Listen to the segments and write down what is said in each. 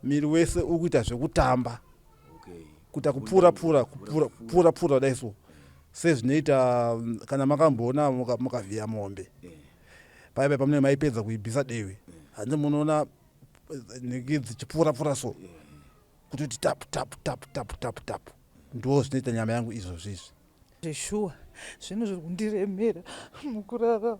Miri wese uri kuita zvekutamba. Kuita kupfuura pfuura kupfuura pfuura pfuura kudai so. Sezvinoita kana makamboona mukavhiya mombe. Paya paya pamunenge maipedza kuibvisa dehwe. Hanzi munoona nhingi dzichipfuura pfuura so. Kutoti tap tap tap tap tap tap. Ndoo zvinoita nyama yangu izvozvi izvi. Zveshuwa zvinhu zviri kundiremera mukurarama.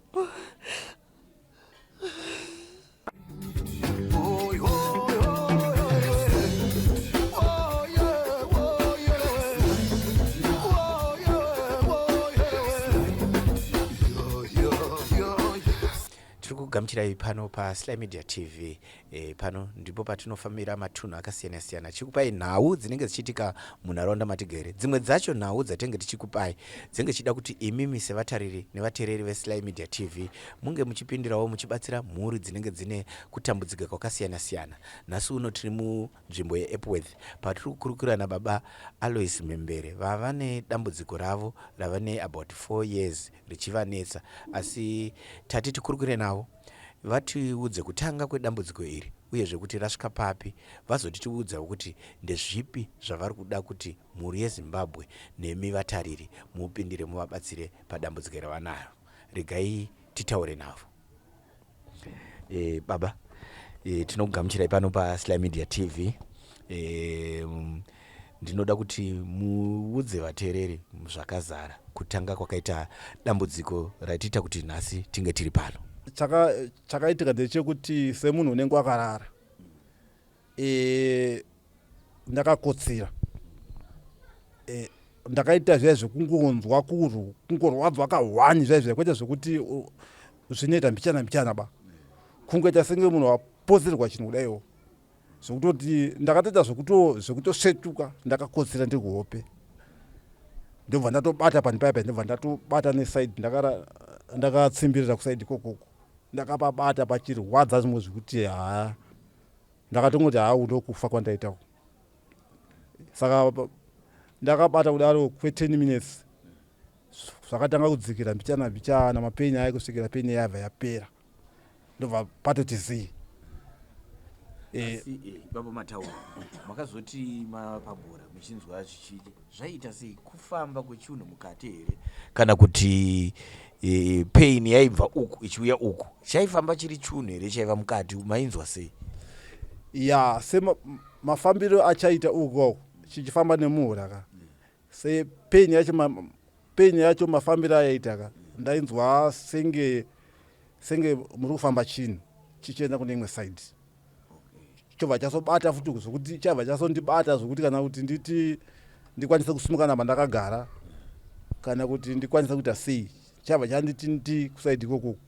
Tiri kugamuchirai pano paSly Media TV. E, pano ndipo patinofambira matunhu akasiyana siyana tichikupai nhau dzinenge dzichiitika munharaunda matigere. Dzimwe dzacho nhau dzatenge tichikupai dzinenge dzichida kuti imimi sevatariri nevatereri veSly Media TV munge muchipindirawo muchibatsira mhuri dzinenge dzine kutambudzika kwakasiyana siyana. Nhasi uno tiri munzvimbo yeEpworth patiri kukurukura nababa Alois Mhembere vava nedambudziko ravo rava neabout 4 years richivanetsa asi tati tikurukure navo vatiudze kutanga kwedambudziko iri uyezve kuti rasvika papi vazotitiudzawo kuti ndezvipi zvavari kuda kuti mhuri yeZimbabwe nemi vatariri mupindire muvabatsire padambudziko ravanaro. Regai titaure navo. E, baba e, tinokugamuchirai pano paSly Media TV. E, ndinoda kuti muudze vateereri zvakazara kutanga kwakaita dambudziko ratiita kuti nhasi tinge tiri pano. Chakaitika ndechekuti semunhu unenge wakarara e, ndakakotsira e, ndakaita zviya zvekungonzwa kuru kungorwadzwa kahwani zviya zviya kwete zvekuti zvinoita mbichana mbichana ba kungoita senge munhu waposerwa chinhu kudaiwo zvekutoti ndakatoita zvekutosvetuka ndakakotsira ndiri kuhope ndobva ndatobata pani paya paya ndobva ndatobata nesaidi ndakatsimbirira kusaidi ikokoko ndakapabata pachirwadza zvimwe zvekuti haa ndakatongoti haa ndokufa kwandaita uku saka ndakabata kudaro kwe 10 minutes zvakatanga kudzikira mbichana mbichana mapeni aye kusvikira peni yabva yapera ndobva patoti zii. Eh, Asi eh, ipapo mataura makazoti mapabhora muchinzwa zvichiita zvaiita sei kufamba kwechunhu mukati here kana kuti e, pain yaibva uku ichiuya uku chaifamba chiri chunhu here chaiva mukati mainzwa sei ya semafambiro achaita uku chichifamba nemuhura ka se pain yacho pain yacho mafambiro ayaita ka ndainzwa senge senge muri kufamba chinhu chichienda kune imwe side chobva chasobata futi zvekuti chabva chasondibata zvekuti kana kuti nditi ndikwanise kusimuka namba ndakagara kana kuti ndikwanise kuita sei chabva chanditi ndi kusaidi ikokoko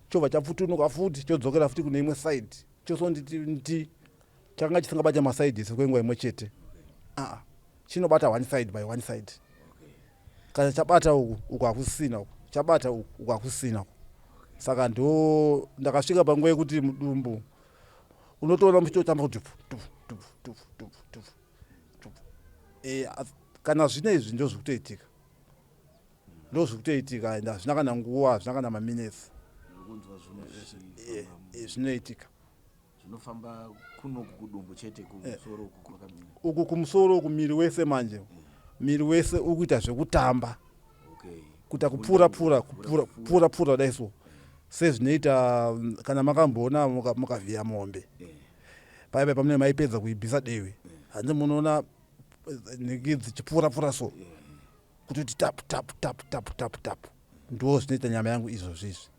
chobva chapfutunuka futi chodzokera futi kune imwe side chosonditi ndi chakanga chisingabate masaidi ese kwenguva imwe chete aa chinobata one side by one side kana chabata uku uku hakusisina uku chabata uku uku hakusisina uku saka ndo ndakasvika panguva yekuti mudumbu unotoona muchitotamba kuti tupu tupu tupu tupu tupu tupu e, kana zvine izvi ndo zvikutoitika ndo zvikutoitika and hazvina kana nguva hazvina kana maminutes eh, zvinoitika Zvinofamba kunoku kudumbu chete kumusoro uku kwakamira. Uku kumusoro uku miri wese manje. Miri wese uri kuita zvekutamba. Okay. Kuita kupfuura pfuura kupfuura pfuura pfuura kudai so. Sezvinoita kana makamboona mukavhiya mombe. Paya paya pamunenge maipedza kuibvisa dehwe. Hanzi munoona nhingi dzichipfuura pfuura so. Kutoti tap tap tap tap tap tap. Ndoo zvinoita nyama yangu izvozvi izvi.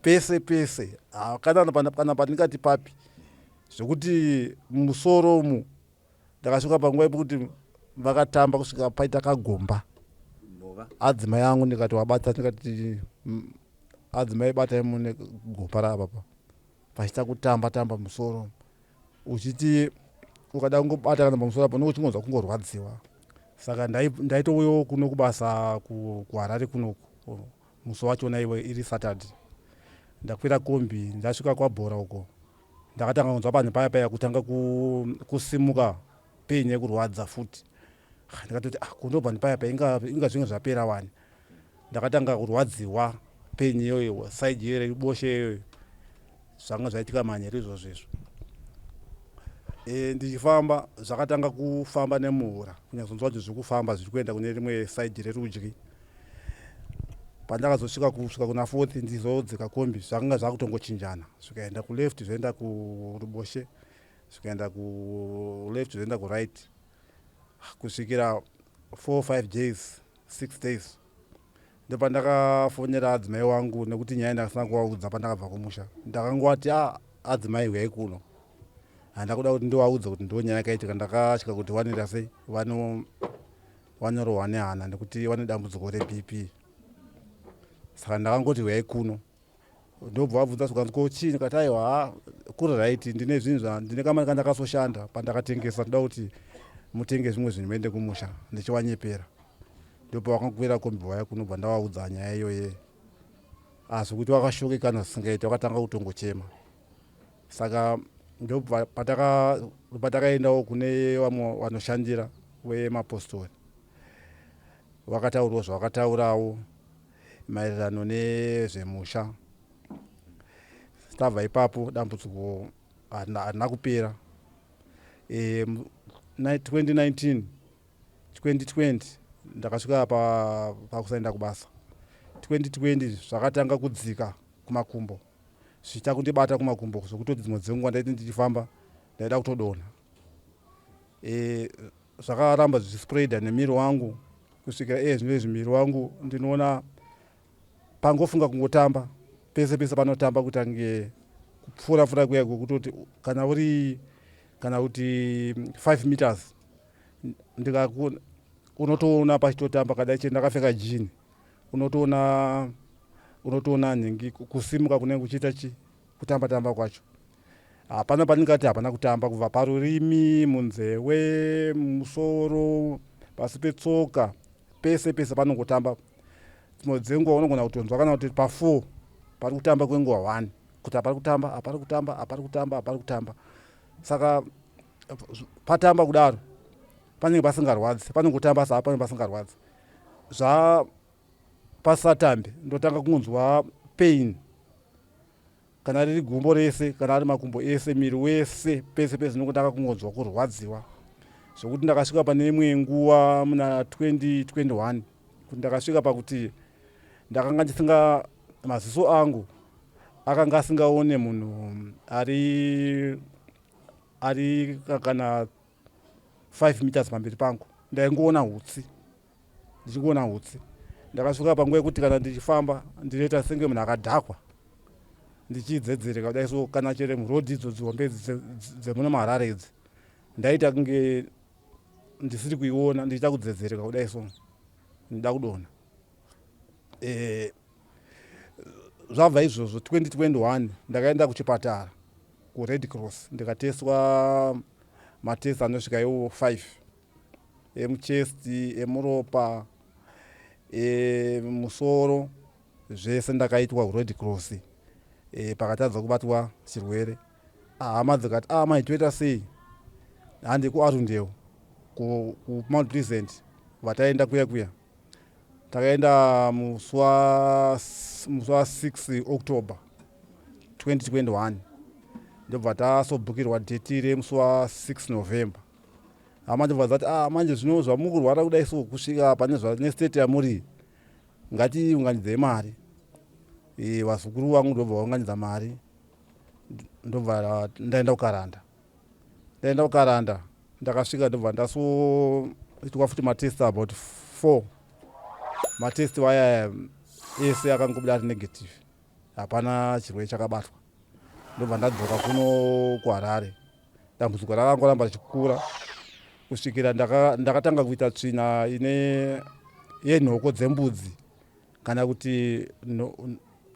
Pese pese kana kana pandingati papi zvekuti mumusoro umu ndakasvika panguva yekuti vakatamba kusvika paita kagomba adzimai angu ndikati wabata ndikati adzimai batai mune gomba raapapa pachiita kutamba tamba musoro uchiti ukada kungobata kana pamusoro apo unenge uchingonzwa kungorwadziwa saka ndaitouyawo kuno kubasa kuharare kunoku Musi wachona iwe iri Saturday ndakwira kombi ndasvika kwabhora uko ndakatanga kunzwa panhu paya paya kutanga kusimuka pain yekurwadza futi ah, ndikatoti ah, kundobva ndipaya paya inga, inga zvinge zvapera wani ndakatanga kurwadziwa pain iyoyo side iyoyo boshe iyoyo zvanga zvaitika manheru izvozvo izvo. E, ndichifamba zvakatanga kufamba nemuhura kunyatsonzwa kuti zviri kufamba zviri kuenda kune rimwe saidhi rerudyi. Pandakazosvika kusvika kuna fourth ndizodzika kombi zvakanga zvakutongochinjana zvikaenda kuleft zvoenda kuruboshe zvikaenda kuleft zvoenda kuright kusvikira 4 5 days 6 days ndopandakafonera adzimai wangu nekuti nyaya ndakasina kuvaudza pandakabva kumusha ndakangowati a ah, adzimai huyai kuno handina kuda kuti ndivaudze kuti ndo nyaya yakaitika ndakatya kuti vanoita sei vanorohwa nehana nekuti vane dambudziko rebp saka ndakangoti huyai kuno ndobva vabvunza zvikanzi ko chii ndikati aiwa ha kuri right ndine zvinhu zva ndine kamari kandakasoshanda pandakatengesa ndoda kuti mutenge zvimwe zvinhu muende kumusha ndichiwanyepera ndopavakakwira kombi vaya kunobva ndavaudza nyaya iyoye asi kuti wakashokekana zvisingaiti wakatanga kutongochema saka ndopatakaendawo kune vamwe vanoshandira vemapostori vakataurawo zvavakataurawo maererano nezvemusha tabva ipapo dambudziko harina kupera e, 2019 2020 ndakasvika pakusaenda pa kubasa 2020 zvakatanga kudzika kumakumbo zvichita kundibata kumakumbo zvekutoti dzimwe dzenguva ndaiti ndichifamba ndaida kutodonha e, zvakaramba zvichispreada nemiri wangu kusvikira iye zvino izvi miri wangu ndinoona pangofunga kungotamba pese pese panotamba kutange kupfuura pfuura kuya kwekutoti kana uri kana kuti 5 meters ndikaku unotoona pachitotamba kada che ndakapfeka jini unotoona unotoona nhingi kusimuka kunenge kuchiita chi kutamba tamba kwacho hapana pandingati hapana kutamba kubva parurimi munzewe musoro pasi petsoka pese pese panongotamba dzimwe dzenguva unogona kutonzwa kana kuti pafour pari kutamba kwenguva one kuti hapari kutamba hapari kutamba hapari kutamba hapari kutamba saka patamba kudaro panenge pasingarwadzi panongotamba asi panenge pasingarwadzi zva pasatambe ndotanga kunzwa pain kana riri gumbo rese kana ari makumbo ese miri wese pese pese ndinongotanga kungonzwa kurwadziwa zvekuti ndakasvika pane imwe nguva muna 2021 kuti ndakasvika pakuti ndakanga ndisinga maziso angu akanga asingaone munhu ari ari kana 5 meters pamberi pangu ndaingoona hutsi ndichingoona hutsi ndakasvika panguva yekuti kana ndichifamba ndinoita senge munhu akadhakwa ndichidzedzereka kudai so kana chere murodhi idzo dzihombe dzemuno maharare idzi ndaita kunge ndisiri kuiona ndichiita kudzedzereka kudai so ndida kudonha eh, zvabva izvozvo 2021 ndakaenda kuchipatara kured cross ndikateswa matest anosvika iwo 5 emuchest emuropa emusoro zvese ndakaitwa kured cross e, pakatadza kubatwa chirwere hama dzikati ah mai toita sei handi kuarundale kumount pleasant vataenda kuya kuya takaenda musi wa 6 October 2021 ndobva tasobhukirwa dheti remusi wa 6 November hama ndobva dzati ah manje zvino zvamukurwara kudai so kusvika pane nestate yamuri ngatiunganidzei mari e, vazukuru vangu ndobva vaunganidza mari ndobva ndaenda kukaranda ndaenda kukaranda ndakasvika ndobva ndasoitwa futi matest about four matest vaya ese akangobuda ari negative hapana chirwere chakabatwa ndobva ndadzoka kuno kuharare dambudziko rakangoramba richikura kusvikira ndakatanga kuita tsvina ine yenhoko dzembudzi kana kuti no,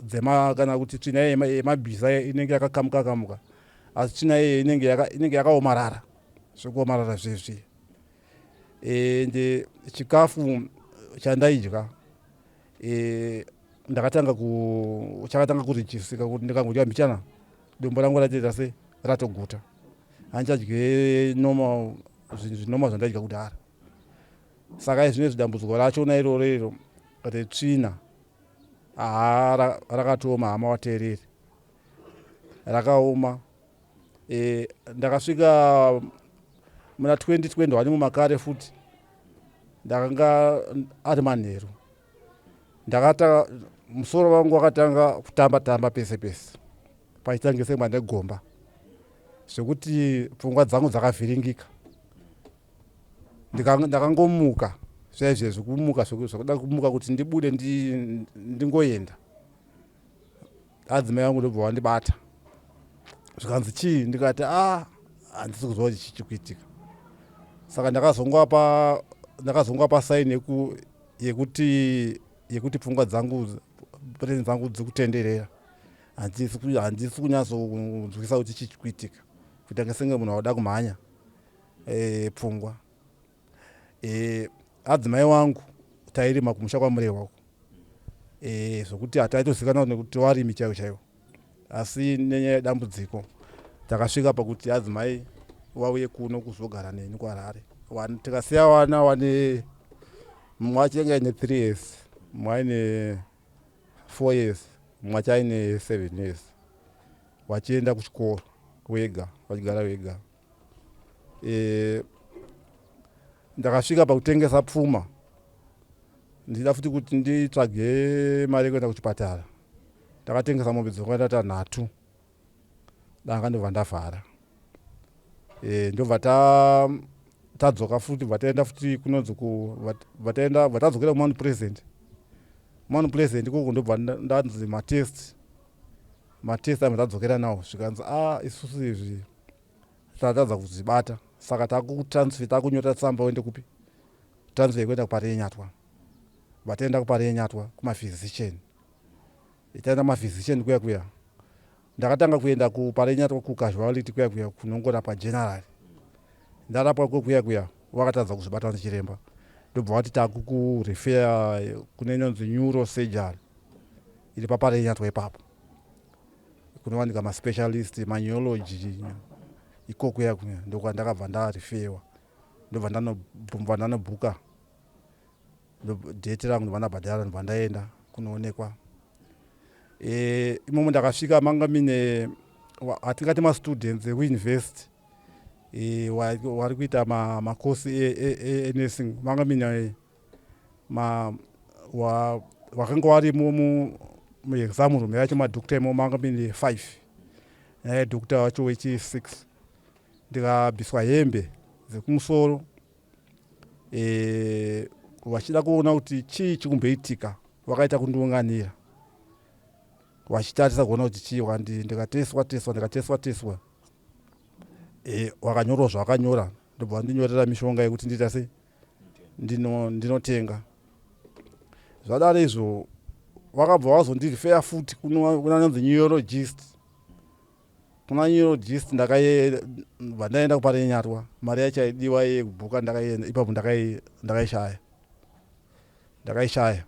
dzema kana kuti tsvina yemabhiza inenge yakakamuka kamuka asi tsvina iye inenge inenge yakaomarara zvekuomarara zvezvi ende chikafu chandaidya e, ndakatanga ku chakatanga kurijisika kuti ndikangodya mbichana dombo rangu ratoita se ratoguta handichadye normal zvinhu zvinoma zvandaidya kudhara saka izvinezvi dambudziko rachona iroro iro retsvina haa rakatooma hama wateereri rakaoma. E, ndakasvika muna 2021 mumakare futi, ndakanga ari manheru, ndakata musoro wangu wakatanga kutamba tamba pese pese, paitange semandegomba, zvekuti pfungwa dzangu dzakavhiringika. Ndakangomuka zvaizvezvi, kumuka zvekuda kumuka kuti ndibude ndingoenda. Adzimai vangu ndobva vandibata, zvikanzi, "Chii?" Ndikati, "A, handisi kuziva kuti chii chikuitika." Saka ndakazongwapa saini yekuti pfungwa dzangu, brain dzangu dzikutenderera, handisi kunyatsonzwisa kuti chii chikuitika, kuita senge munhu auda kumhanya pfungwa. Adzimai wangu tairima kumusha kwaMurehwa uko, zvokuti hataitozikanwa nekuti warimi chaivo chaivo, asi nenyaya yedambudziko takasvika pakuti adzimai wauye kuno kuzogara neni kuHarare. Tikasiya wana wane mumwe achinge aine 3 years, mumwe aine 4 years, mumwe acho aine 7 years, vachienda kuchikoro wega, vachigara wega. Ndakasvika pakutengesa pfuma ndichida futi kuti nditsvage mari yekuenda kuchipatara. Ndakatengesa mombe dzakaita tanhatu, danga ndobva ndavhara. Ndobva tadzoka futi, bva taenda futi kunonzi bva taenda, bva tadzokera kuMount Pleasant. Mount Pleasant ikoko ndobva ndanzi matest aibva tadzokera nawo, zvikanzi, "A, isusu izvi tatadza kuzvibata, saka takutransfer, takunyora tsamba uende kupi, transfer yekuenda kuParirenyatwa." Vataenda kuParirenyatwa kumaphysician. Taenda kumaphysician kuya kuya, ndakatanga kuenda kuParirenyatwa kucasualty kuya kuya kunongorapwa general. Ndarapwa ko kuya kuya, wakatadza kuzvibata nechiremba, ndobva vati takukurefer kune inonzi neurosurgery iri paParirenyatwa ipapo, kunowanika maspecialist maneurology ikoko kuya kuya. Ndokwandakabva ndareferwa, ndobva ndanobhuka date rangu, ndobva ndabhadhara, ndobva ndaenda kunoonekwa. Imomo ndakasvika manga mine hatingati mastudents ekuuniversity wari kuita makosi enursing, manga mine wakanga warimo muexam room yacho, madhokta imo manga mine 5, naye dhokta wacho wechi6. Ndikabviswa hembe dzekumusoro, vachida kuona kuti chii chikumboitika. Vakaita kundiunganira vachitarisa kuona kuti chii. Ndikateswa teswa, ndikateswa teswa, wakanyorwa zvawakanyora, ndobva vandinyorera mishonga yekuti ndiita sei, ndinotenga. Zvadaro izvo, vakabva vazondirefer futi kuna nonzi neurologist. Kuna neurologist ndakabva ndaenda kuParirenyatwa. Mari yacho yaidiwa yekubhuka ndakaenda ipapo, ndakaishaya, ndakaishaya.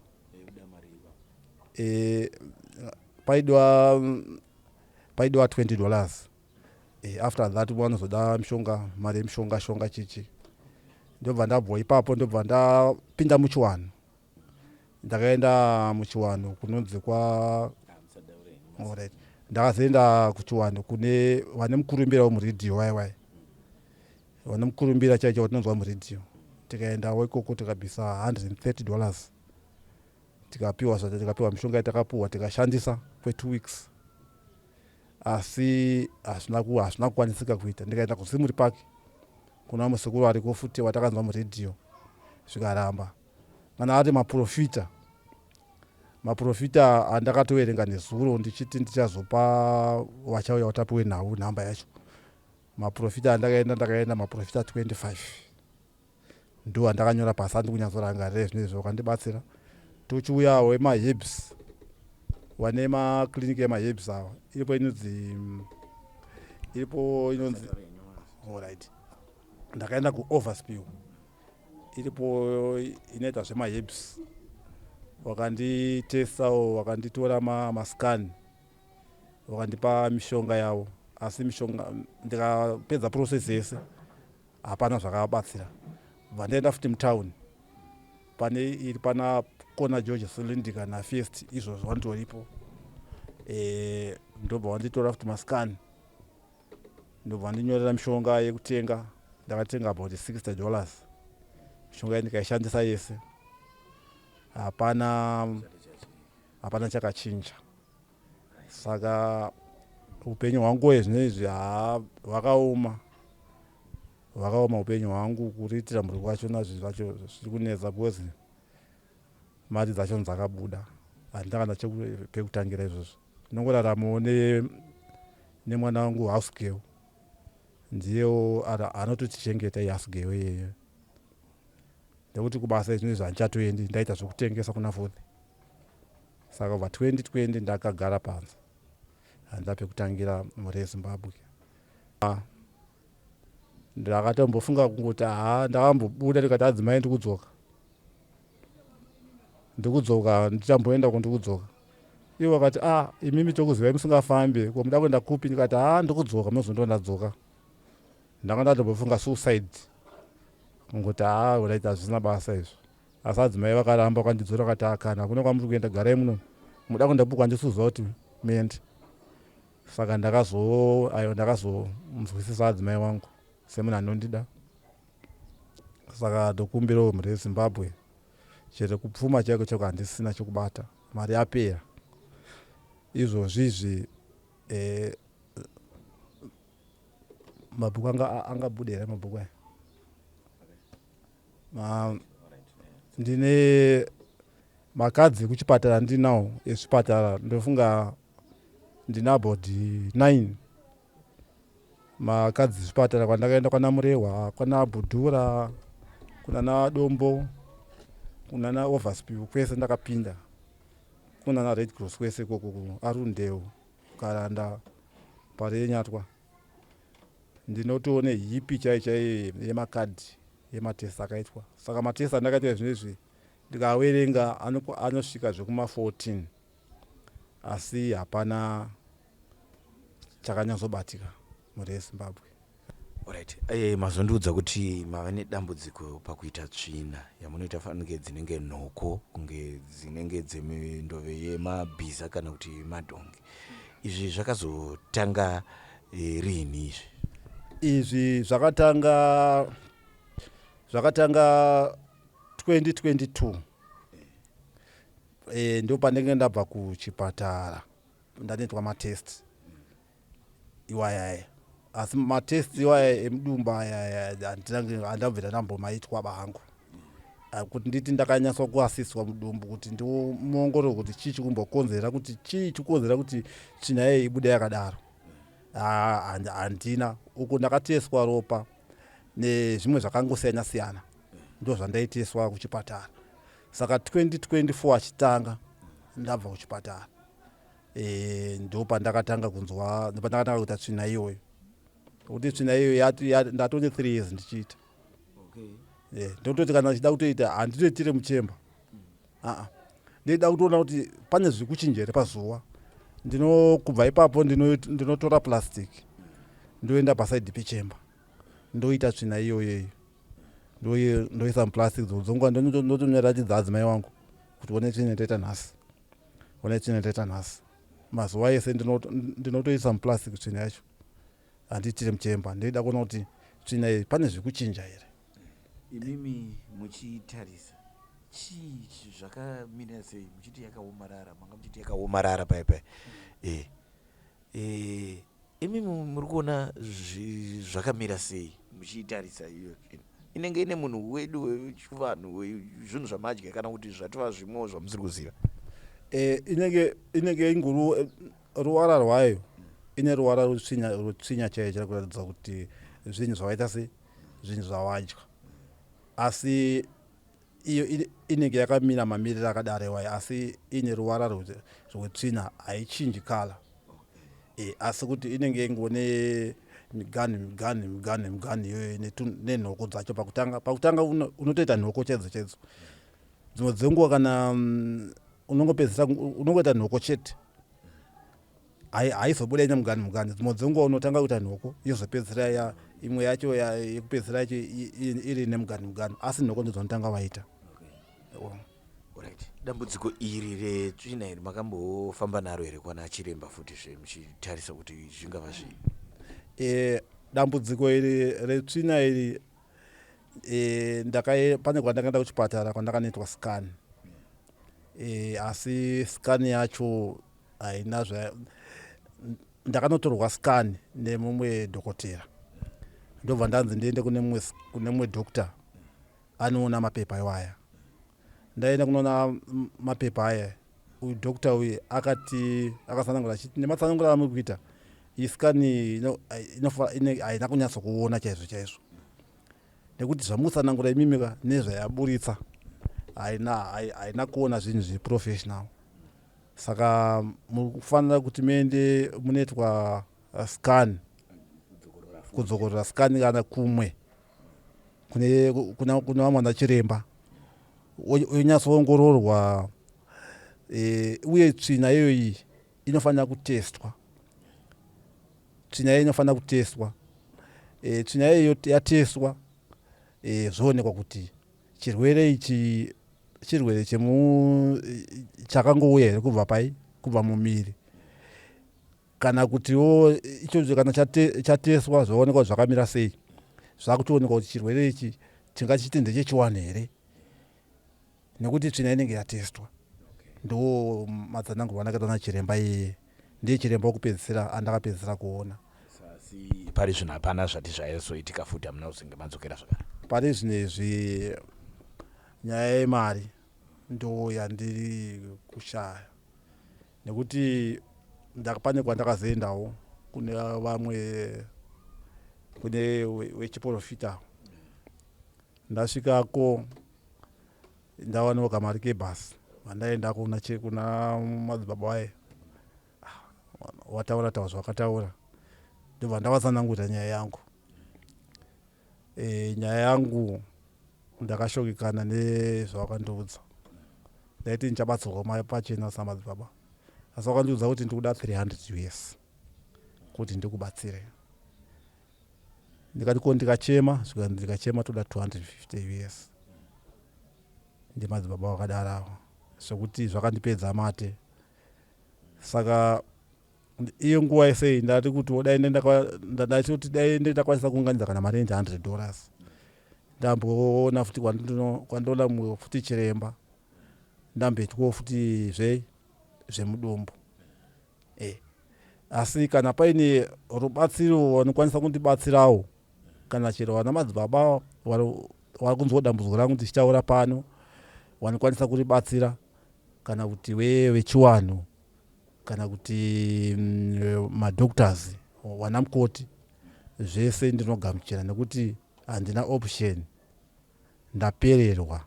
Paidiwa $20. After that vanozoda mishonga, mari yemishonga shonga chichi. Ndobva ndabva ipapo, ndobva ndapinda muchiwanhu. Ndakaenda muchiwanhu kunonzi kwa, alright, ndakazoenda kuchiwanhu kune vane mukurumbira wemuredhiyo, waiwai vane mukurumbira chaicho watinonzwa muredhiyo. Tikaendawo ikoko, tikabvisa $130, tikapiwa zvati, tikapiwa mishonga yatakapiwa, tikashandisa kwe2 weeks, asi hazvina kukwanisika kuita. Ndikaenda kuZimuri Park kuna musekuru ariko futi watakanzwa muredhiyo, zvikaramba. Kana ari maprofita, maprofita andakatoverenga nezuro ndichiti ndichazopa vachauya vatapiwe nhau nhamba yacho, maprofita andakaenda, ndakaenda maprofita 25, ndo andakanyora pasi, andi kunyatsorangarira zvinezvi vakandibatsira. Tochiuyawo emaherbs, vane maclinic emaherbs ava, iripo inonzi, alright, ndakaenda kuOverspill, iripo inoita zvemaherbs. Wakanditestawo, wakanditora mascan, wakandipa mishonga yavo, asi mishonga ndikapedza process yese, hapana zvakabatsira. Bva ndaenda futi mutauni, pane iri pana kona George Silindika naFirst, izvozvo vanditoripo. Ndobva wanditora futi mascan. Ndobva ndinyorera mishonga yekutenga. Ndakatenga about $60 mishonga iyi, ndikaishandisa yese, hapana chakachinja. Saka upenyu hwangu hwezvino izvi, haa, hwakaoma, hwakaoma upenyu hwangu. Kuriitira mhuri kwachona, zvinhu zvacho zviri kunetsa because mari dzacho dzakabuda, handina kana pekutangira izvozvo. Ndinongoraramawo nemwana wangu house girl, ndiyewo anototichengeta, ihouse girl iyeyo, nekuti kubasa izvino izvi handichatoendi, ndaita zvekutengesa kuna Fourth. Saka kubva 2020 ndakagara panze, handina pekutangira. Mhuri yeZimbabwe, ndakatombofunga kungoti, haa, ndakambobuda ndikati, "Adzimai, ndikudzoka, ndikudzoka, ndichamboenda ko, ndikudzoka." Ivo vakati, "A ah, imimi tokuzivai musingafambi, ko muda kuenda kupi?" Ndikati, "Haa, ndikudzoka, munozondiwa ndadzoka." Ndanga ndatombofunga suicide, kungoti, "Haa, right, hazvisina basa izvo." Asi adzimai vakaramba, vakandidzora, vakati, "Akana, hakuna kwamuri kuenda, garai muno. Muda kuenda kupi? Kwandisuziva kuti muende." Saka ndakazo aiwa, ndakazonzwisisa adzimai wangu semunhu anondida. Saka ndokumbirawo mhuri yeZimbabwe, chero kupfuma chaiko chaiko handisina chokubata, mari yapera izvozvi izvi. Mabhuku angabude here mabhuku aya? Ndine makadzi ekuchipatara, ndinawo ezvipatara, ndofunga ndina about 9 makadzi zvipatara kwandakaenda, kwana Murehwa, kwana Bhudhura, kunana Dombo, kunana Overspill, kwese ndakapinda, kunana Red Cross, kwese ikoko, Arundale, Karanda, Parirenyatwa. Ndinotoone hipi chai chai yemakadhi yematest akaitwa. Saka matest andakaitwa izvinezvi, ndikaverenga, anosvika zvekuma14, asi hapana chakanyatsobatika, mhuri yeZimbabwe. Alright. Mazondiudza kuti mava nedambudziko pakuita tsvina yamunoita, fanike dzinenge nhoko, kunge dzinenge dzemindove yemabhiza kana kuti madhongi. Izvi zvakazotanga riini izvi? Izvi zvakatanga 2022. Ndo pandenge ndabva kuchipatara, ndanoitwa matest iwayaya, asi matest iwaya emudumbu aya handabvira ndambomaitwa bangu, kuti nditi ndakanyatsa kuasiswa mudumbu kuti ndimuongorore kuti chii chikumbokonzera, kuti chii chikukonzera kuti tsvina iyi ibude yakadaro. Handina. Uku ndakateswa ropa nezvimwe zvakangosiyana siyana, ndo zvandaiteswa kuchipatara. Saka 2024 achitanga, ndabva kuchipatara, ndo pandakatanga kunzwa, ndo pandakatanga kuita tsvina iyoyo, kuti tsvina iyoyo ndatone 3 years ndichiita. Ndototi kana ndichida kutoita, handitoitire muchemba, aa, ndinoda kutoona kuti pane zviri kuchinja here pazuva. Ndinokubva ipapo ndinotora plastic, ndoenda pasaidi pechemba, ndoita tsvina iyoyoyo, ndoisa muplastic dzonguva, ndotonyaratidza adzimai wangu kuti, "One tsvina ndoita nhasi, one tsvina ndoita nhasi." Mazuva ese ndinotoisa muplastic tsvina yacho, handiitire muchemba. Ndoida kuona kuti tsvina iyi pane zviri kuchinja here. Imimi muchitarisa, chii zvakamira sei? Muchiti yakaomarara, manga muchiti yakaomarara pai pai, imimi muri kuona zvakamira sei muchiitarisa iyo tsvina? Inenge ine munhu wedu wechivanhu, zvinhu zvamadya, kana kuti zvatova zvimwewo zvamusiri kuziva? Inenge inguru ruvara rwayo, ine ruvara rutsvinya chaiyo chiri kuratidza kuti zvinhu zvavaita sei, zvinhu zvawadya, asi iyo inenge yakamira mamiriro akadaro iwayo, asi ine ruvara rwetsvina, haichinji colour, asi kuti inenge ingone miganhu, miganhu, miganhu, miganhu iyoyo nenhoko dzacho. Pakutanga unotoita nhoko chaidzo chaidzo. Dzimwe dzenguva kana unongopedzisa unongoita nhoko chete, haizobuda ine muganhu muganhu. Dzimwe dzenguva unotanga kuita nhoko, yozopedzisira ya imwe yacho yekupedzisira yacho iri nemuganhu muganhu, asi nhoko ndodzinotanga waita. Alright. Dambudziko iri retsvina iri makambofamba naro here kwana chiremba futi zve, muchitarisa kuti zvingava zvii? E, Dambudziko iri retsvina iri e, ndaka pane kwandakaenda kuchipatara kwandakanoitwa scan e, asi scan yacho haina zva ndakanotorwa scan nemumwe dhokotera ndobva ndanzi ndiende kune mumwe kune mumwe doctor anoona mapepa iwaya. Ndaenda kunoona mapepa aya uyu doctor uyu akati akatsanangura achiti nematsanangura amuri kuita iyi scan haina kunyatsokuona chaizvo chaizvo nekuti zvamutsanangura imimi ka nezvayaburitsa haina haina kuona zvinhu zviri professional saka muri kufanira kuti muende munoitwa scan kudzokorora scan kana kumwe kune kuna kuna vamwe vana chiremba onyatsoongororwa e, uye tsvina iyoyi inofanira kutestwa tsvina iyoyi inofanira kutestwa e, tsvina iyoyo yatestwa e, zvoonekwa kuti chirwere ichi chirwere chemu chakangouya here kubva pai kubva mumiri kana kutiwo ichocho kana chateswa zvaonekwa zvakamira sei zvakutoonekwa kuti chirwere ichi tingachiti ndechechiwanhu here nekuti tsvina inenge yatestwa ndo matsanangurwa andakaita nachiremba iyeye ndiye chiremba wekupedzisira andakapedzisira kuona asi pari zvino hapana zvati zvaizoitika futi hamuna kuzenge madzokera zvakare pari zvino izvi nyaya yemari ndo yandiri kushaya nekuti pane kwandakazoendawo kune vamwe kune wechiporofita ndasvikako ndawanawo kamari kebhasi vandaendako kuna, kuna madzibaba waye ah, wataura taura zvawakataura ndobva ndavatsanangurira nyaya yangu e, nyaya yangu ndakashokekana nezvawakandiudza ndaiti ndichabatsirwa pachena samadzibaba asi wakandiudza kuti ndikuda 300 us kuti ndikubatsire ndikati ko ndikachema zvikanzi ndikachema toda 250 us ndimadzibaba vakadaro avo zvekuti zvakandipedza mate saka iyo nguva yese iyi ndati kuti dai ndati kuti dai ndakwanisa kuunganidza kana mari ende 100 dollars ndamboona futi kwandoona mumwe futi chiremba ndamboitwawo futi zve zvemudumbu e asi kana paine rubatsiro vanokwanisa kundibatsirawo kana chero vana madzibaba vari kunzwa dambudziko rangu ndichitaura pano vanokwanisa kuribatsira kana kuti vechiwanhu kana kuti mm, madoctors vana mukoti zvese ndinogamuchira nekuti handina option ndapererwa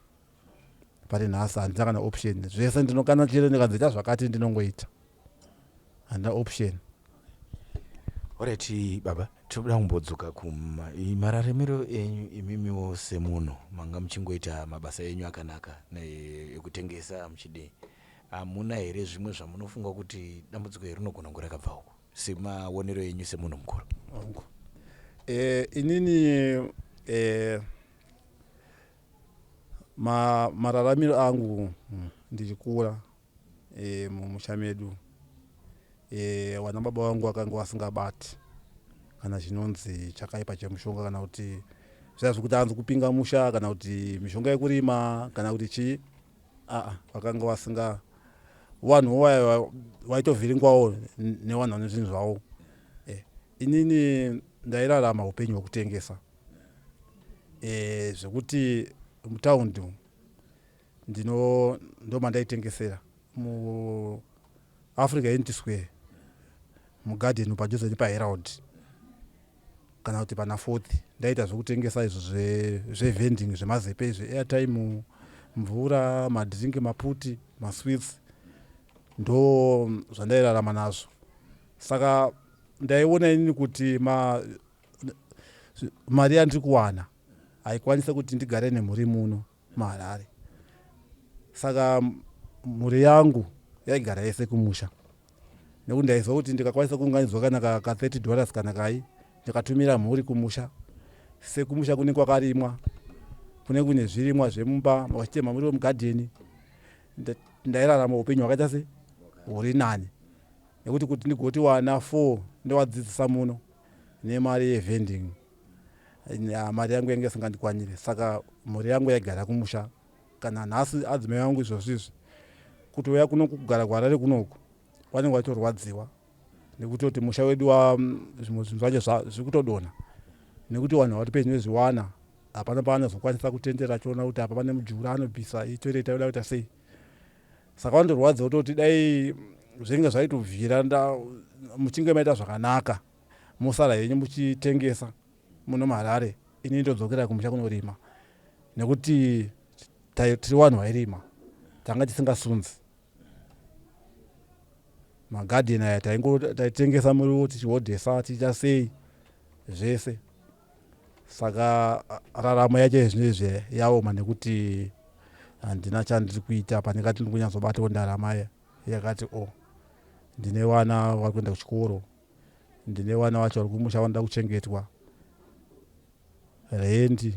pari nhasi handina kana option zvese ndinokana chero ndikanzoita zvakati ndinongoita handina option Alright baba tinoda kumbodzoka kumararamiro enyu imimiwo semunhu manga muchingoita mabasa enyu akanaka ekutengesa muchidii Hamuna here zvimwe zvamunofunga kuti dambudziko iri rinogona kunge rakabva uku semaonero enyu semunhu mukuru? Hongu. E, inini e, ma, mararamiro angu mm, ndichikura e, mumusha medu e, wana baba vangu vakanga vasingabati kana chinonzi chakaipa chemushonga kana kuti zviya zvekuti anzi kupinga musha kana kuti mishonga yekurima kana kuti chii aa vakanga vasinga vanhu vaya vaitovhiringwawo nevanhu vane zvinhu zvavo eh, inini ndairarama upenyu hwekutengesa eh, zvekuti mutaundi ndino ndomandaitengesera muafrica unity square mugarden padhuze nepaherald kana kuti pana fourth ndaita zvekutengesa izvo zvevending zvemazepe izvi airtime mvura madrink maputi masweets ndo zvandairarama nazvo saka ndaiona inini kuti ma, mari yandiri kuwana haikwanise kuti ndigare nemhuri muno muHarare. Saka mhuri yangu yaigara yese kumusha nekuti ndaiziva kuti ndikakwanisa kuunganidzwa kana ka, ka 30 dollars kana kai ndikatumira mhuri kumusha sekumusha kune kwakarimwa kune kune zvirimwa zvemumba vachitema muriwo mugadheni ndairarama upenyu hwakaita se huri nani nekuti kuti ndigoti wana four ndovadzidzisa muno. Nemari yevending mari yangu yange isingandikwanire, saka mhuri yangu yaigara kumusha. Kana nhasi adzimai vangu izvozvi izvi kutouya kuno kugara kuHarare kunoku, vanenge vachitorwadziwa nekutoti musha wedu wa zvimwe zvinhu zvacho zviri kutodonha, nekuti vanhu vari pedyo nezviwana hapana paanozokwanisa kutendera achiona kuti apa pane mujura anobvisa itoilet, yoda kuita sei. Saka vanondorwadza kutoti dai zvinge zvaitobvira muchinge maita zvakanaka, mosara henyu muchitengesa muno muHarare, ini ndodzokera kumusha kunorima, nekuti tiri vanhu vairima, tanga tisingasunzi magadheni aya. Taitengesa muriwo, tichihodhesa, tichiita sei zvese. Saka raramo yacho yezvino izvi yaoma, nekuti handina chandiri kuita pandingati ndiri kunyatsobatawo ndarama yakati o. Ndine vana vari kuenda kuchikoro, ndine vana vacho vari kumusha vanoda kuchengetwa, rendi.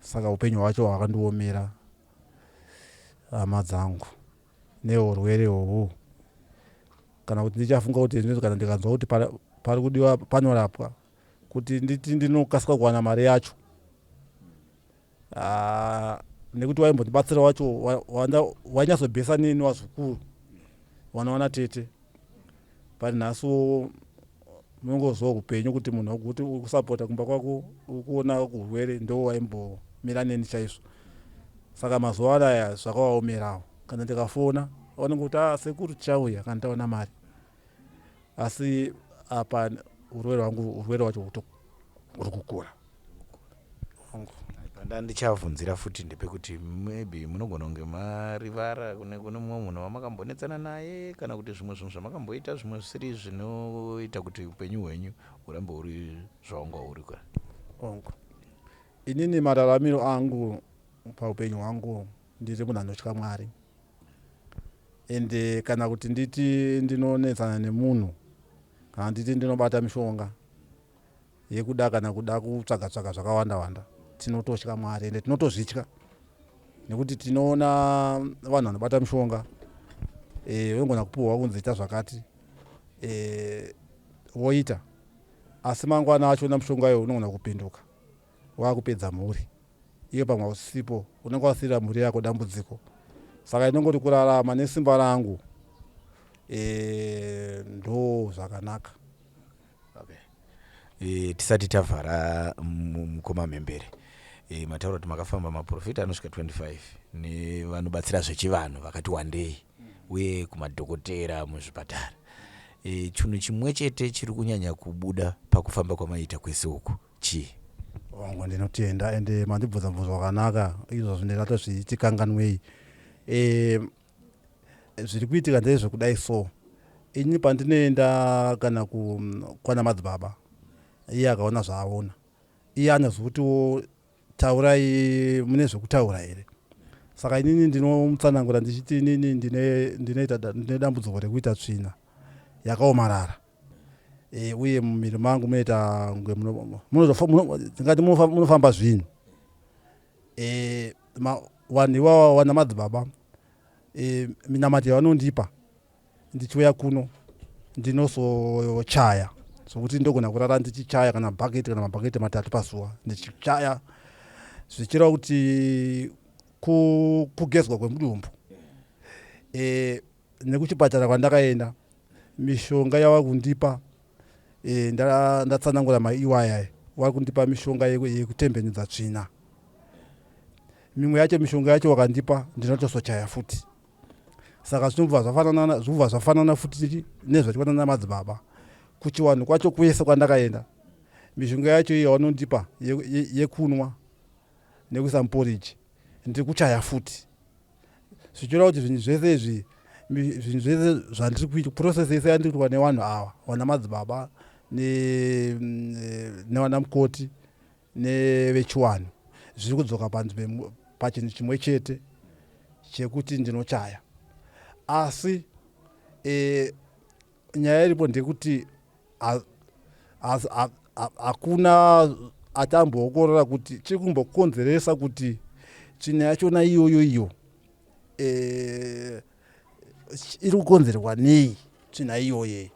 Saka upenyu hwacho hwakandiomera, hama dzangu, neurwere uhu. Kana kuti ndichafunga kuti zvinezvi kana ndikanzwa kuti pari kudiwa panorapwa, kuti nditi ndinokasika kuwana mari yacho, ah, nekuti waimbondibatsira wacho wainyatsobhesa neni wazukuru vanowana tete. Pari nhasiwo munongozwa upenyu kuti munhu kuti uri kusapota kumba kwako, uri kuona urwere, ndo waimbomira neni chaizvo. Saka mazuva anaya zvakawaomerawo. Kana ndikafona vanongoti, "A ah, sekuru, tichauya kana taona mari." Asi apa urwere hwangu, urwere hwacho huri kukura. Panda ndichavhunzira futi ndepekuti maybe munogona kunge marivara kune mumwe munhu wamakambonetsana naye, kana kuti zvimwe zvinhu zvamakamboita, zvimwe zvisiri zvinoita kuti upenyu hwenyu hurambe huri zvawanga huri ka. Ongu, inini mararamiro angu paupenyu hwangu, ndiri munhu anotya Mwari. Ende kana kuti nditi ndinonetsana nemunhu, kana nditi ndinobata mishonga yekuda, kana kuda kutsvaga tsvaga zvakawanda wanda, tinototya Mwari ende tinotozvitya, nekuti tinoona vanhu vanobata mishonga, unogona kupuhwa kunzi ita zvakati, woita, asi mangwana achona mushonga iwo unogona kupinduka wakupedza mhuri iyo. Pamwe usipo, unenge wasiyira mhuri yako dambudziko. Saka inongoti kurarama nesimba rangu ndo zvakanaka. Okay. Tisati tavhara, mukoma Mhembere, mataura kuti makafamba maprofita anosvika 25 nevanobatsira zvechivanhu vakati wandei, uye kumadhokotera muzvipatara. Chinhu chimwe chete chiri kunyanya kubuda pakufamba kwamaita kwese uku chii? Wangu, ndinotenda, ende mandibvunza mubvunzo wakanaka. Izvozvo ndingatozvitikanganwei. Zviri kuitika ndezvekudai. So ini pandinoenda kana kwana madzibaba, iye akaona zvaaona, iye anozokutiwo, "Taurai, mune zvekutaura here?" Saka inini ndinomutsanangura ndichiti inini ndine dambudziko rekuita tsvina yakaomarara, uye mumuviri mangu munoita kunge tingati munofamba zvinhu. Vanhu ivava vana madzibaba, minamato yavanondipa ndichiuya kuno, ndinozochaya zvokuti ndogona kurara ndichichaya kana bhaketi kana mabhaketi 3 pazuva ndichichaya, zvichireva kuti kugezwa kwemudumbu. Nekuchipatara kwandakaenda, mishonga yava kundipa, ndatsanangura maiwaya, vari kundipa mishonga yekutembenudza tsvina. Mimwe yacho mishonga yacho wakandipa, ndinotozochaya futi. Saka zvinobva zvafanana, zvinobva zvafanana futi nezvachiwana namadzibaba. Kuchiwanhu kwacho kwese kwandakaenda, mishonga yacho iyo yavanondipa yekunwa nekuisa muporiji, ndiri kuchaya futi, zvichireva kuti zvinhu zvese izvi, zvinhu zvese zvandiri kuita, process yese yandiri kuitwa nevanhu ava, vana madzibaba nevana mukoti nevechiwanhu, zviri kudzoka panzvimbo pachinhu chimwe chete chekuti ndinochaya. Asi nyaya iripo ndekuti hakuna atamboongorora kuti chiri kumbokonzeresa kuti tsvina yachona iyoyo iyo iri kukonzerwa nei, tsvina iyoyo.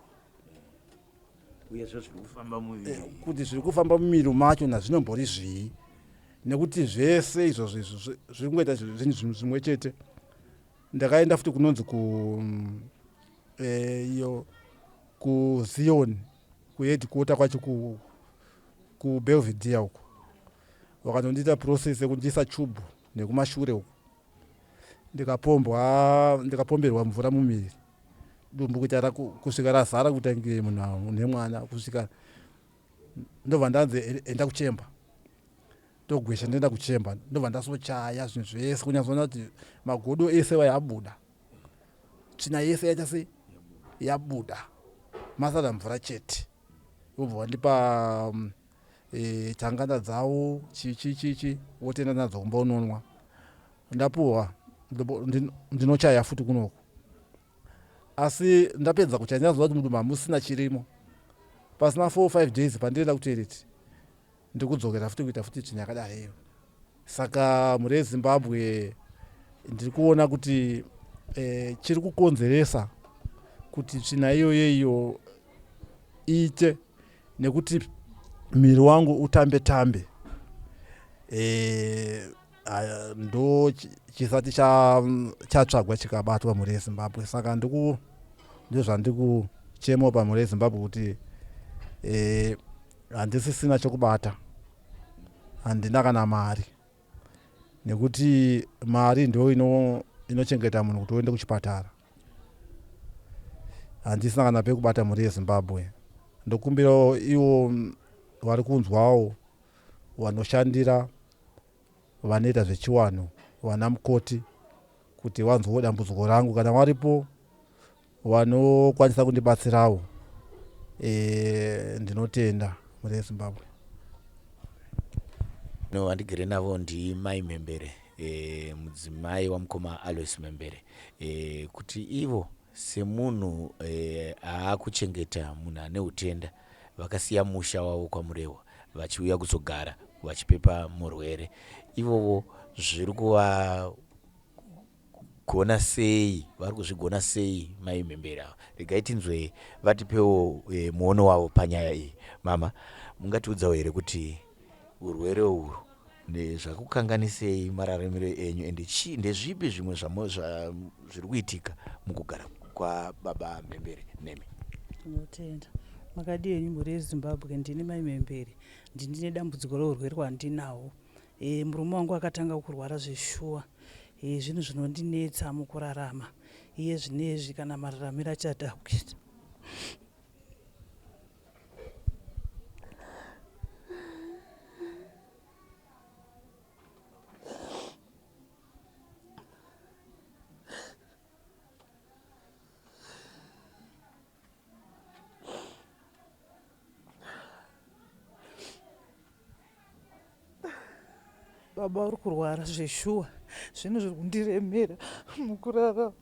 Uyezve zviri kufamba muviri eh, kuti zviri kufamba mumuviri macho nazvinombori zvii nekuti zvese izvozvo izvo zviri kungoita zvinhu zvimwe chete ndakaenda futi kunonzi ku eh, iyo kuzion kuheadquarter kwacho ku kubelvedere uko vakanondiita process yekundiisa chubhu nekumashure uko ndikapombwa ndikapomberwa mvura mumiviri dumbu kuita kusvika razara kuita kunge munhu une mwana kusvika ndobva ndanzi enda kuchemba ndogwesha ndoenda kuchemba ndobva ndasochaya zvinhu zvese kunyatsoona kuti magodo ese vaya abuda tsvina yese yaita sei yabuda masara mvura chete vobva vandipa mm, e, tanganda dzavo chichi chichi wotenda nadzo kumba unonwa ndapuhwa ndinochaya futi kunoku asi ndapedza kuchaya ndazoa kuti mudumbu hamusina chirimo pasina 4 5 days pandienda kutoilet ndikudzokera futi kuita futi tsvina yakadai iyo saka mhuri yezimbabwe ndiri kuona kuti eh, chiri kukonzeresa kuti tsvina iyoyo iyo iite nekuti miri wangu utambe tambe e, ndo chisati chatsvagwa chikabatwa mhuri yezimbabwe saka ndiku ndozvandikuchemawo pamhuri yezimbabwe kuti e, handisisina chokubata handina kana mari nekuti mari ndo inochengeta munhu kuti uende kuchipatara handisina kana pekubata mhuri yezimbabwe ndokumbirawo iwo vari kunzwawo vanoshandira vanoita zvechiwanhu vana mukoti kuti vanzwewo dambudziko rangu kana varipo vanokwanisa kundibatsirawo e, ndinotenda mhuri yezimbabwe no vandigere navo ndimai mhembere e, mudzimai wamukoma alois mhembere e, kuti ivo semunhu e, aakuchengeta munhu ane utenda vakasiya musha wavo kwaMurehwa vachiuya kuzogara vachipepa murwere ivovo zviri kuvagona sei vari kuzvigona sei mai Mhembere ava regai tinzwe vatipewo e, muono wavo panyaya iyi mama mungatiudzawo here kuti urwere uhwu zvakukanganisei mararamiro enyu ende chii ndezvipi zvimwe zviri kuitika mukugara kwababa Mhembere nemi? Tinotenda. Makadii henyu mhuri yeZimbabwe ndini mai Mhembere ndini nedambudziko reurwere hwandinahwo. E, murume wangu akatanga kurwara zveshuwa e, zvinhu zvinondinetsa mukurarama iye zvinezvi kana mararamiro achada kuita. Baba uri kurwara zveshuwa zvinhu zviri kundiremera mukurarama.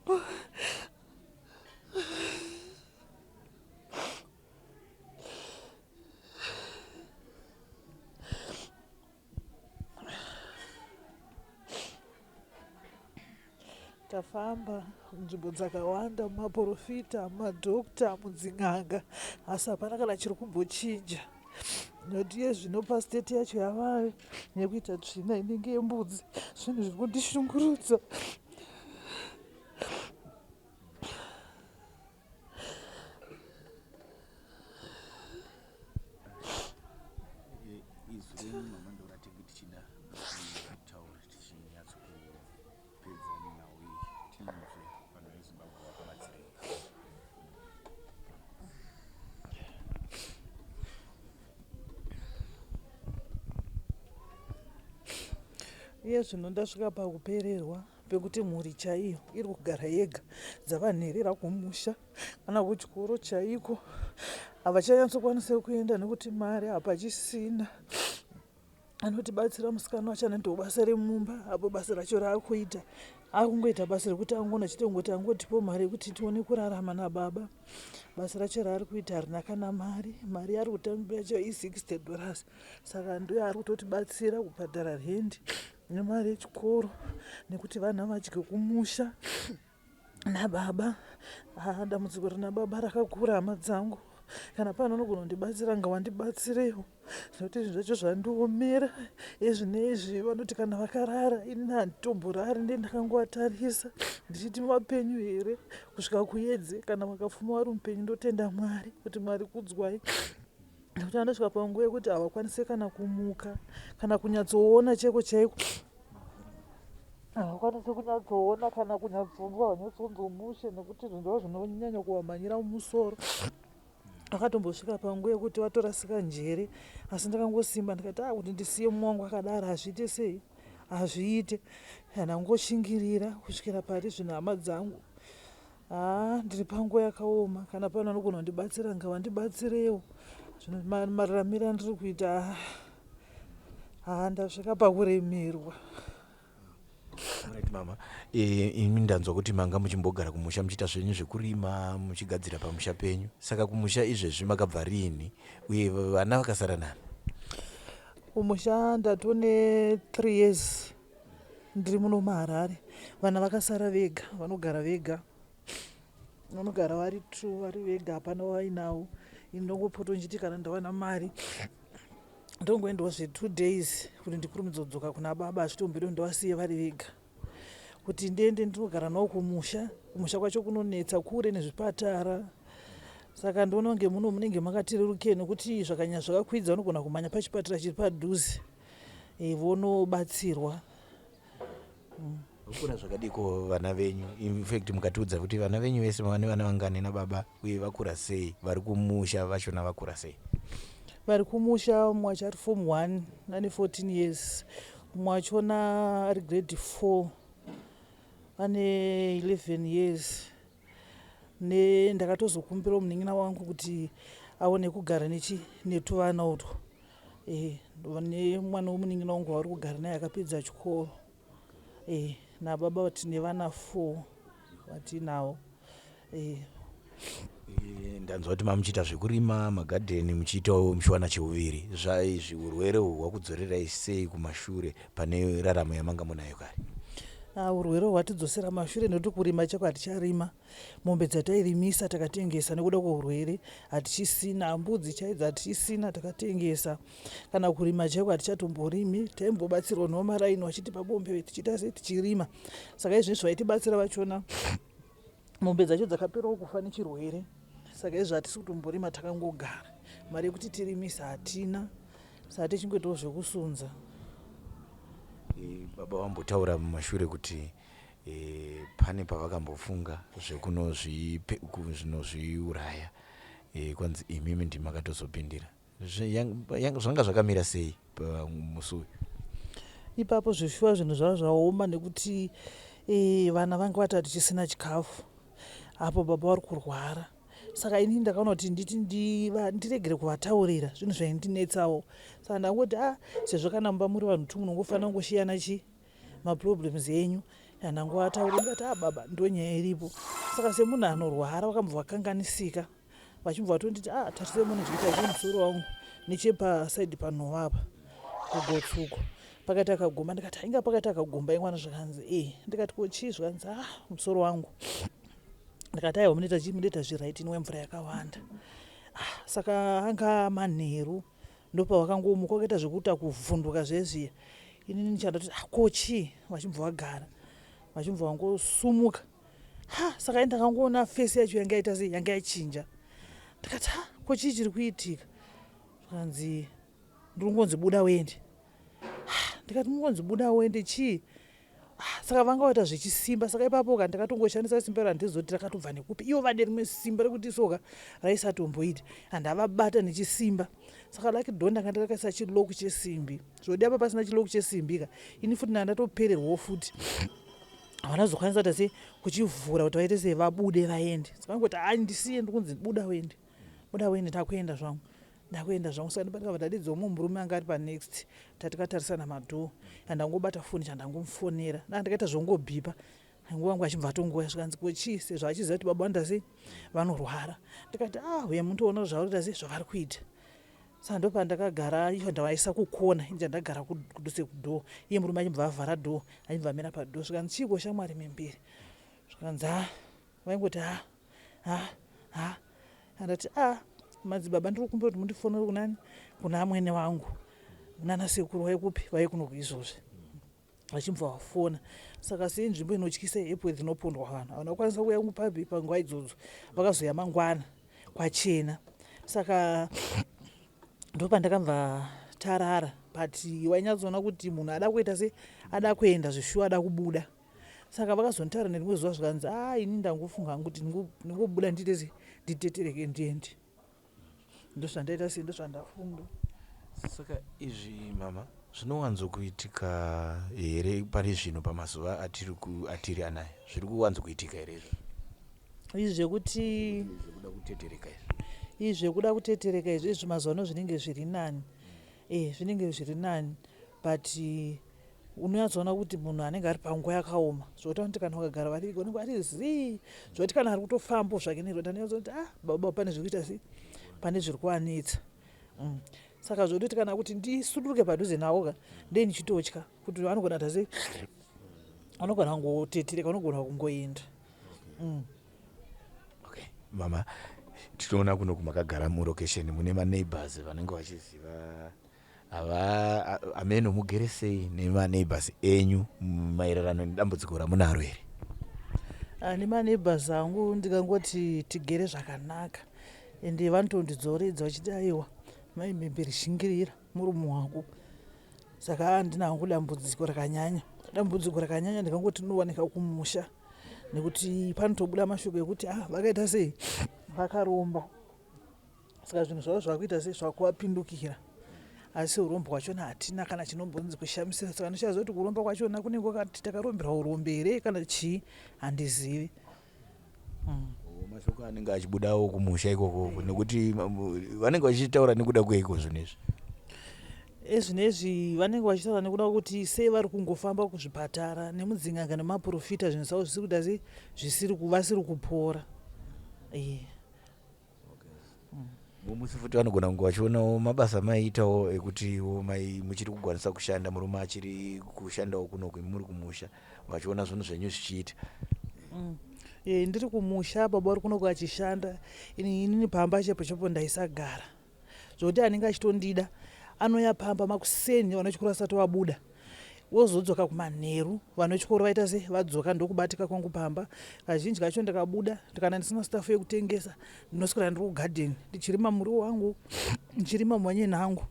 Tafamba nzvimbo dzakawanda mumaporofita, mumadhokta, mudzin'anga asi hapana kana chiri kumbochinja nekuti iye zvino pastate yacho yavave nekuita tsvina inenge yembudzi zvinhu zviri kundishungurudza. Izwi renyu mama ndoratinge tichida kutaura tichinyatso kupedza nhau iyi tinzwe vanhu vezimbabwe vakabatsirei. Iye zvino ndasvika pakupererwa pekuti mhuri chaiyo iri kugara yega dzava nherera kumusha kana kuchikoro chaiko havachanyatsokwanisa kuenda nekuti mari hapachisina anotibatsira musikana wacho anoitawo basa remumba apo basa racho raakuita akungoita basa rekuti angoona chete kungoti angotipo mari yekuti tione kurarama nababa basa racho raari kuita harina kana mari mari yaari kutambira yacho i60 dollars saka ndiyo ari kutotibatsira kubhadhara rendi nemari yechikoro nekuti vana vadye kumusha nababa. Haa dambudziko rina baba rakakura hama dzangu. Kana pane anogona kundibatsira ngawandibatsirewo nekuti zvinhu zvacho zvandiomera. Ezvinezvi vanoti kana vakarara ini handitomborari ndee ndakangovatarisa ndichiti vapenyu here kusvika kuyedze. Kana vakapfuma vari mupenyu ndotenda Mwari kuti Mwari kudzwai nekuti vanosvika panguva yekuti havakwanise kana kumuka kana kunyatsoona chaiko chaiko havakwanisi kunyatsoona kana kunyatsonzwa havanyatsonzwa mushe nekuti zvinhu zvavo zvinonyanya kuvamhanyira mumusoro vakatombosvika panguva yekuti vatorasika njere asi ndakangosimba ndikati a ah, kuti ndisiye mumwe wangu akadaro hazviite sei hazviite ndangoshingirira kusvikira pari zvino hama dzangu Haa ndiri panguva yakaoma kana pane anogona kundibatsira ngavandibatsirewo zvino mararamiro andiri kuita haa ndasvika pakuremerwa. Right mama e, imi ndanzwa kuti manga muchimbogara kumusha muchiita zvenyu zvekurima muchigadzira pamusha penyu saka kumusha izvezvi makabva riini uye vana vakasara nani kumusha ndatone three years Ndiri muno muHarare. Vana vakasara vega, vanogara vega. Vanogara vari two vari vega hapana wavainawo. Ini ndongopoto ndichiti kana ndawana mari ndongoendawo zvetwo days kuti ndikurumidze kudzoka kuna baba hazvitombidi kuti ndivasiye vari vega. Kuti ndiende ndinogara navo kumusha, kumusha kwacho kunonetsa kure nezvipatara. Saka ndoona kunge muno munenge makatirerukei nekuti zvakanyanya zvakakwidza unogona kumhanya pachipatara chiri padhuze. eh, vonobatsirwa mm. Vakura zvakadiko vana venyu infact mukatiudza kuti vana venyu vese vane vana vangani nababa uye vakura sei vari kumusha vachona vakura sei vari kumusha mumwe wacho ari form one ane 14 years mumwe wachona ari grade four ane 11 years ne ndakatozokumbirawo munin'ina wangu kuti aone kugara nechi netuvana utwo eh, nemwana wemunin'ina wangu wavari kugara naye akapedza chikoro eh, nababa tine vana four vatinavo eh. Eh, ndanzwa kuti mamuchiita zvekurima magadheni muchiitawo muchiwana cheuviri zvaizvi urwere uhwu hwakudzorerai sei kumashure pane raramo yamanga munayo kare? Ah, urwere hwatidzosera mashure nekuti kurima chako haticharima mombe dzatairimisa takatengesa nekuda kweurwere hatichisina mbudzi chaidzo hatichisina takatengesa kana kurima chaiko hatichatomborimi taimbobatsirwa nevamaraini vachitipa mombe tichiita sei tichirima saka izvezvi vaitibatsira vachona mombe dzacho dzakaperawo kufa nechirwere saka izvo hatisi kutomborima takangogara mari yekuti tirimise hatina saka tichingoitawo zvekusunza e, baba vambotaura mumashure kuti e, pane pavakambofunga zvekunozviuraya e, kwanzi imimi ndimakatozopindira Zvanga zvakamira sei musi uyu? Ipapo zveshuwa zvinhu zvava zvaoma nekuti e, vana vanga vati hatichisina chikafu apo baba vari kurwara saka ini ndakaona kuti nditi ndiregere kuvataurira zvinhu zvaindinetsawo saka ndangoti a ah, sezvo kana mumba muri vanhu tu munongofanira kungoshiyana chi maproblems enyu ndangovataurira ndikati a ah, baba ndonyaya iripo saka semunhu anorwara vakambobva vakanganisika vachibva vatonditi ah tarisai mune zvikuita zve musoro wangu nechepasaidi panhova apa kugotsi uko pakaita kagomba ndikati inga pakaita kagomba ingwana zvikanzi e eh. ndikati ko chii zvikanzi ah musoro wangu ndikati aiwa munoita chii munoita zviright inwe mvura yakawanda ah, saka anga manheru ndopavakangomuka wakaita zvekuita kuvhunduka zvezviya inini ndichandati ah, ko chii vachibva vagara vachibva vangosumuka ha saka ini ndakangoona fesi yacho yanga yaita sei yanga yachinja ndikati ha ko chii chiri kuitika zvikanzi ndiri kungonzi buda uende ndikati mungonzi buda uende chii saka vanga vaita zvechisimba saka ipapo ka ndakatongoshandisa simba iro handizoti rakatobva nekupi ivo vane rimwe simba rekuti soka raisatomboita handavabata nechisimba saka laki do ndanga ndakaisa chiloku chesimbi zvodi apa pasina chiloku chesimbi ka ini futi ndandatopererwawo futi havana kuzokwanisa kuita sei kuchivhura kuti vaite sei vabude vaende saka vangoti hai ndisiye ndikunzi buda uende buda uende ndakuenda zvangu ndakuenda zvangu saka ndibandikabva ndadidza umwe murume anga ari panext tatikatarisana madhoo andangobata foni chandangomufonera ndaa ndikaita zvongobhipa nguva yangu achibva atongouya zvikanzi ko chii sezvo achiziva kuti baba vanoita sei vanorwara ndikati ah uye mutoona zvavari kuita sei zvavari kuita Saka ndopandakagara ivo ndavaisa kukona ini ndagara kudhuze kudoor iye murume achibva avhara door achibva amira padoor zvikanzi chiiko shamwari mimbiri zvikanzi ha vaingoti ha ha ha andati a ah, madzibaba ndiri kukumbira kuti mundifonere kunani kuna amwene vangu nana sekuru vaikupi vaikuno kuizvozvi vachibva vafona saka senzvimbo inotyisa yeepworth inopondwa vanhu havana kukwanisa kuuya kupabi panguva idzodzo vakazouya mangwana kwachena saka ndopandakabva tarara but wainyatsoona kuti munhu ada kuita se ada kuenda zveshuwa ada kubuda saka vakazonditaura nerimwe zuva zvikanzi a ah, ini ndangofunga hangu kuti ndingobuda ndiite se nditetereke ndiende ndozvandaita sei ndozvandafunga saka izvi mama zvinowanzokuitika here pari zvino pamazuva atiri atiri anaya zviri kuwanzokuitika here izvo izvi zvekuti zvekuda kutetereka izvi izvi zvekuda kutetereka izvi izvi mazuva ano zvinenge zviri nani e zvinenge zviri nani but unonyatsoona kuti munhu anenge ari panguva yakaoma zvekuti vanoti kana vakagara vari vega vanenge vari zii zvekuti kana ari kutofambo zvake nerwendo anonyatsoona kuti ah baba pane zviri kuita sei pane zviri kuvanetsa mm. saka zvototi kana kuti ndisuduruke padhuze nawo ka ndee ndichitotya kuti vanogona kuita sei vanogona kungotetereka vanogona kungoenda mm. okay mama tinoona kuno kumakagara murokesheni mune maneighbors vanenge vachiziva Ava ameno mugere sei nemaneighbors enyu maererano nedambudziko ramunaro here? Ah, nemaneighbors angu ndikangoti tigere zvakanaka ende vanotondidzoredza vachiti aiwa mai mhemberi shingirira murume wako saka handina hangu dambudziko rakanyanya dambudziko rakanyanya ndikangoti rinowanika kumusha nekuti panotobuda mashoko ekuti ah vakaita sei vakaromba saka zvinhu zvavo zvakuita sei zvakuvapindukira asi urombo hwachona hatina kana chinombonzi kushamisira saka ndishaziva kuti kuromba kwachona kunenge kwakati takarombera urombe here kana chii handizivi mm. Mashoko anenge achibudawo kumusha ikoko nekuti vanenge vachitaura nekuda kweiko zvinhu izvi ezvinezvi vanenge vachitaura nekuda kwekuti sei vari kungofamba kuzvipatara nemudzin'anga nemaprofita zvinhu zvavo zvisiri kuita sei zvisiri vasiri kupora yeah. Musi futi vanogona kunge vachionawo mabasa maiitawo ekutiwo mai muchiri kugwanisa kushanda murume achiri kushandawo kunoku imi muri kumusha vachiona zvinhu zvenyu zvichiita. Mm. E, ndiri kumusha baba vari kunoku achishanda inini pamba chepo chepo ndaisagara Zvekuti anenge achitondida anouya pamba makuseni vana vechikoro vasati vabuda wozodzoka kumanheru vana vechikoro vaita se vadzoka ndokubatika kwangu pamba kazhinji kacho ndikabuda kana ndisina stafu yekutengesa ndinoswera ndiri kugadheni ndichirima muriwo wangu ndichirima manyeni angu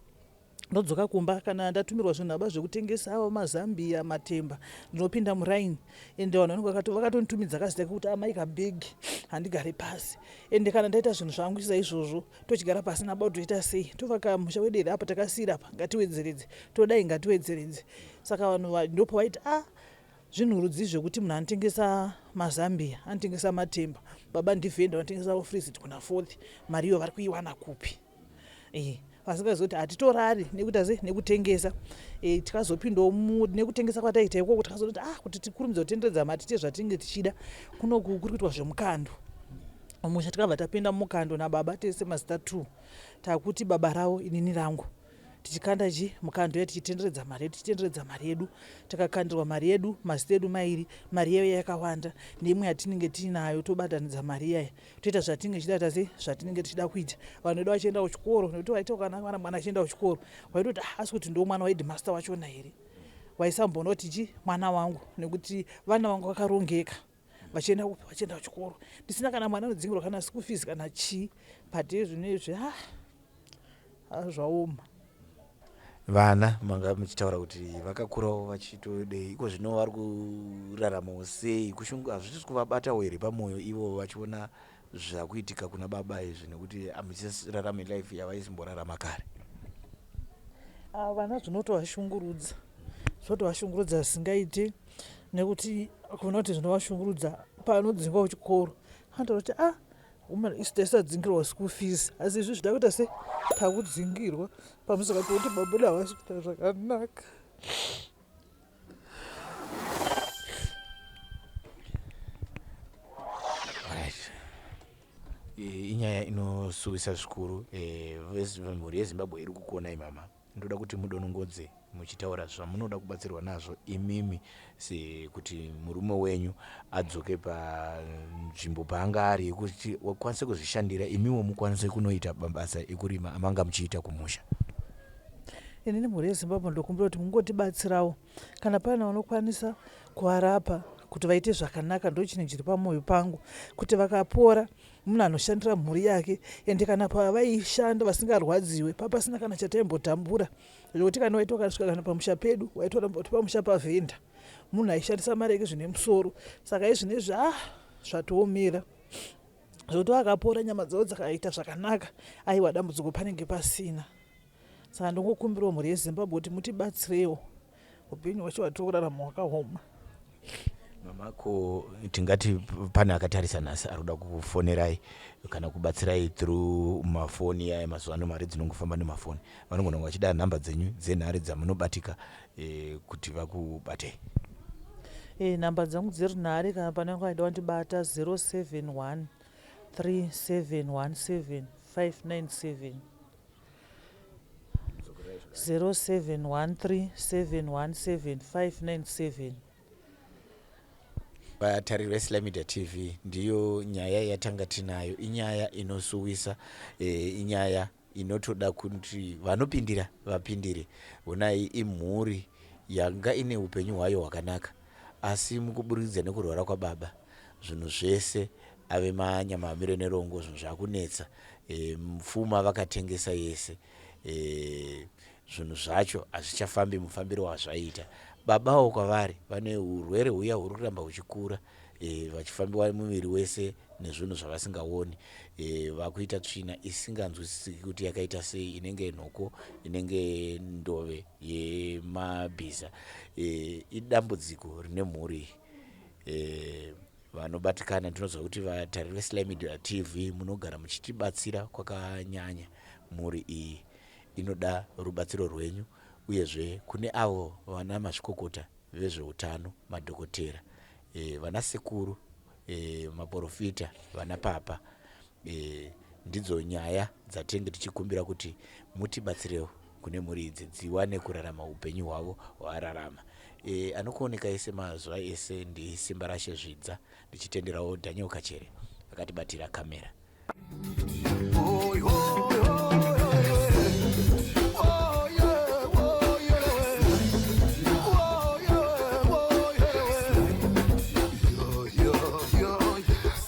ndodzoka kumba kana ndatumirwa zvinhu aba zvekutengesa avo mazambia matemba ndinopinda muraini ende vanhu vanenge vakatonditumidza kazita kekuti amai kabhegi handigare pasi ende kana ndaita zvinhu zvangu saizvozvo tochigara pasi naba toita sei tovaka musha wedu here apa takasiira apa ngatiwedzeredze todai ngatiwedzeredze saka vanhu ndopavaiti a ah, zvinhu rudzii zvekuti munhu anotengesa mazambia anotengesa matemba baba ndivhenda vanotengesa freezit kuna fourth mari iyo vari kuiwana kupi eh, vasingazivi kuti hatitorari nekuita sei nekutengesa eh, tikazopindawo nekutengesa kwataiita ikoko tikazoti ah kuti tikurumidze kutenderedza mati tiite zvatinenge tichida kunoku kuri kuitwa zvemukando musha tikabva tapinda mumukando nababa tese mazita two takuti baba ravo inini rangu tichikanda chi mukando ya tichitenderedza mari yedu tichitenderedza mari yedu takakandirwa mari yedu mazita edu mairi mari iyoyo yakawanda neimwe yatinenge tiinayo tobatanidza mari iyaya toita zvatinenge tichida tase zvatinenge tichida kuita vanhu vedu vachienda kuchikoro nekuti waita kana mwana mwana achienda kuchikoro waitoti ah, asi kuti ndo mwana waheadmaster wachona here waisamboona kuti chi mwana wangu nekuti vana vangu vakarongeka vachienda kupi vachienda kuchikoro ndisina kana mwana anodzingirwa kana school fees kana chii but ezvino izvi ah, ah zvaoma Vana manga muchitaura kuti vakakurawo vachitodei iko zvino vari kuraramawo sei kushungu hazvisi kuvabatawo here pamoyo ivo vachiona zvakuitika kuna baba izvi nekuti hamuchisararame life yavaisimborarama kare ah, vana zvinotovashungurudza zvotovashungurudza zvisingaiti nekuti kuona kuti zvinovashungurudza panodzingwa kuchikoro anotaura kuti ah Woman isu taisadzingirwa school fees asi izvi zvida kuita se takudzingirwa pamusaka pekuti baba havasi kuita zvakanaka. Inyaya inosuwisa zvikuru eh, mhuri yeZimbabwe iri kukuonai mama ndoda kuti mudonongodze. muchitaura zvamunoda kubatsirwa nazvo imimi sekuti murume wenyu adzoke panzvimbo paanga ari yekuti wakwanise kuzvishandira imiwo mukwanise kunoita mabasa ekurima amanga muchiita kumusha. Inini mhuri yeZimbabwe ndokumbira kuti mungotibatsirawo kana pane vanokwanisa kuvarapa kuti vaite zvakanaka ndochinhu chiri pamwoyo pangu kuti vakapora munhu anoshandira mhuri yake ende kana pavaishanda vasingarwadziwe papasina kana chataimbotambura zvekuti kana waiti wakasvika kana pamusha pedu waitoramba kuti pamusha pavhenda munhu aishandisa mari yake zvine musoro saka izvinezvi ah zvatoomera zvekuti vakapora nyama dzavo dzakaita zvakanaka aiwa dambudziko panenge pasina Saka ndongokumbirawo mhuri yeZimbabwe kuti mutibatsirewo upenyu hwacho hwatiri kurarama hwakaoma. Mama ko tingati pane akatarisa nhasi ari kuda kukufonerai kana kubatsirai through mafoni aya mazuva ano mari dzinongofamba nemafoni vanogona kunge vachida nhamba dzenyu dzenhare dzamunobatika e, kuti vakubatei. E, nhamba dzangu dzerunhare kana pane vanga vaida vandibata 071 3717 597. 0713717597. Vatariri veSly Media TV, ndiyo nyaya yatanga tinayo. Inyaya inosuwisa, e, inyaya inotoda kuti vanopindira vapindire. Honai imhuri yanga ine upenyu hwayo hwakanaka, asi mukuburikidza nekurwara kwababa zvinhu zvese ave manyama amire nerongo, zvinhu zvakunetsa. E, pfuma vakatengesa yese e, zvinhu zvacho hazvichafambi mufambiro wazvaiita. Babawo kwavari vane urwere huya huri kuramba huchikura e, vachifambiwa muviri wese nezvinhu zvavasingaoni e, vakuita tsvina isinganzwisisiki kuti yakaita sei, inenge nhoko inenge ndove yemabhiza e, idambudziko rine mhuri e, vanobatikana. Ndinoziva kuti vatariri veSly Media TV munogara muchitibatsira kwakanyanya. Mhuri iyi inoda rubatsiro rwenyu, uyezve kune avo vana mazvikokota vezveutano, madhokotera, e, vana sekuru, e, maporofita, vana papa e, ndidzo nyaya dzatenge tichikumbira kuti mutibatsirewo kune mhuri idzi dziwane kurarama upenyu hwavo hwavararama. E, anokuoneka ese mazuva ese ndiSimbarashe Zvidza, ndichitenderawo Daniel Kachere akatibatira kamera.